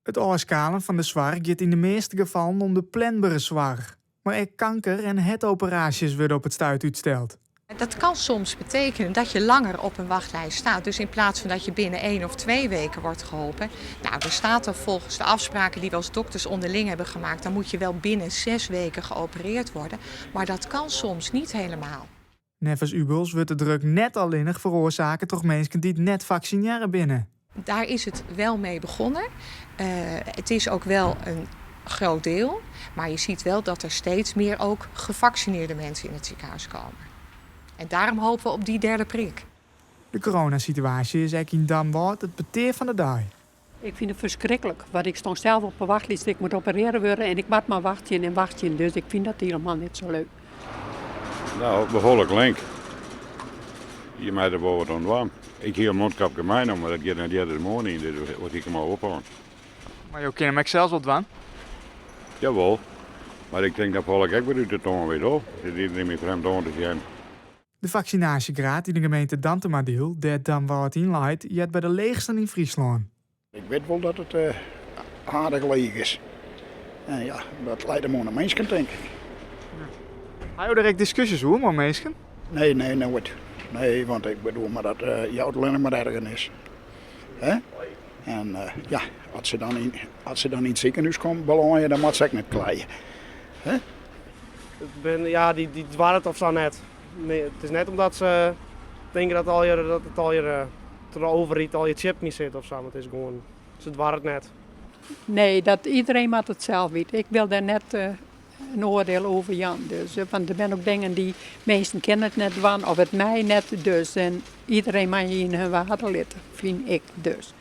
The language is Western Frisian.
It ôfskalen fan de soarch giet yn de measte gefallen om de planbere soarch. Mar ek kanker en hertoperaasjes wurde op it stuit útsteld. Dat kan soms betekenen dat je langer op een wachtlijst staat. Dus in plaats van dat je binnen 1 of 2 weken wordt geholpen. Nou, er staat er volgens de afspraken die we als dokters onderling hebben gemaakt, dan moet je wel binnen 6 weken geopereerd worden. Maar dat kan soms niet helemaal. Neffens Ubels wurdt de druk net allinnich feroarsake troch minsken dy't net faksinearre binne. Daar is het wel mee begonnen. Het is ook wel een groot deel. Maar je ziet wel dat er steeds meer ook gevaccineerde mensen in het ziekenhuis komen. En daarom hopen we op die derde prik. De coronasituaasje is ek yn Damwâld it petear fan de dei. Ik fyn it ferskriklik, want ik stean sels op de wachtlist. Ik moat operearre wurde en ik moat mar wachtsje en wachtsje. Dus ik fyn dat hielendal net sa leuk. Nou, behoarlik link. Je moatte der wol wat oan dwaan. Ik hie in mûlkapke meinommen, mar dat giet net earder de moarn yn, dus wat ik him al ophâlde. Mar jo kinne him ek sels wol dwaan? Jawol, mar ik tink dat fal ik ek wer út de toan, wit wol. Sit iderien my frjemd oan te sjen. De faksinaasjegraad yn de gemeente Dantumadiel, dêr't Damwâld yn leit, heart by de leechsten yn Fryslân. Ik wit wol dat it aardich leech is. En ja, dat leit him oan de minsken, tink ik. Ha jo der ek diskusjes oer mei minsken? Nee, noait. Nee, want ik bedoel mar dat jout allinnich mar ergernis. Hè? En ja, as se dan yn it sikehûs komme belânje, dan moatte se ek net kleie. Hè? Ja, dy doare it of sa net. Nee, it is net omdat se tinke dat it allegear troch de overheid allegear chippen sit of sa, mar it is gewoan, se doare it net. Nee, dat iedereen moat it sels witte. Ik wol dêr net in oardiel oer jaan. Dus, want der binne ek dingen dy't minsken kinne it net dwaan of it mei net. Dus, en iedereen mei yn hun wearde litte, fyn ik dus.